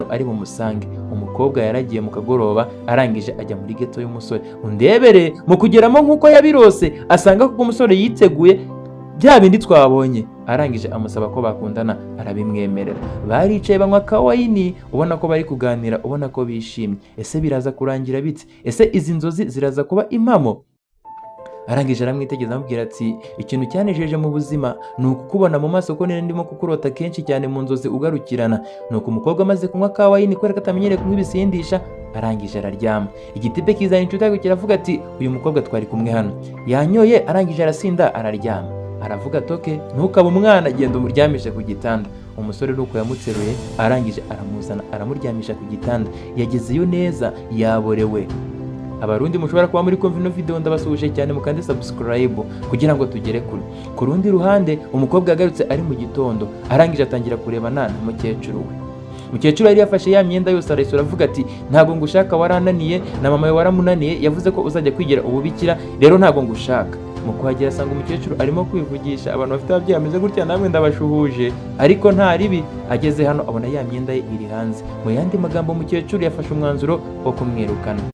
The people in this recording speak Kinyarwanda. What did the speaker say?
ari bumusange. Umukobwa yaragiye mu kagoroba, arangije ajya muri ghetto y'umusore. Undebere mu kugeramo nk'uko yabirose, asanga kuko umusore yiteguye bya bindi twabonye. Arangije amusaba ko bakundana, arabimwemerera. Baricaye banywa kawayini, ubona ko bari kuganira, ubona ko bishimye. Ese biraza kurangira bite? Ese izi nzozi ziraza kuba impamo? Arangije aramwitegereza, amubwira ati: "Ikintu cyanejeje mu buzima ni ukukubona mu maso, ko nari ndimo kukurota kenshi cyane mu nzozi ugarukirana." Nuko umukobwa amaze kunywa kawayini, kubera ko atamenyereye kunywa ibisindisha, arangije araryama. Igitipe kizana inshuti yako, kiravuga ati: "Uyu mukobwa twari kumwe hano yanyoye, arangije arasinda, araryama." Aravuga ati: "Okay, ntukabe umwana, genda umuryamishe ku gitanda." Umusore nuko yamuteruye, arangije aramuzana, aramuryamisha ku gitanda. Yagezeyo neza yaborewe. Abarundi mushobora kuba muri kumva ino video, ndabasuhuje cyane, mukande subscribe kugira ngo tugere kure. Ku rundi ruhande, umukobwa yagarutse ari mu gitondo, arangije atangira kurebana na mukecuru we. Mukecuru yari yafashe ya myenda yose arayisura, avuga ati: "Ntabwo ngushaka, warananiye, na mama wawe waramunaniye, yavuze ko uzajya kwigira ububikira, rero ntabwo ngushaka." Mu kuhagera asanga umukecuru arimo kwivugisha. Abantu bafite ababyeyi bameze gutya namwe ndabashuhuje, ariko nta ribi. Ageze hano abona ya myenda ye iri hanze. Mu yandi magambo, umukecuru yafashe umwanzuro wo kumwirukana.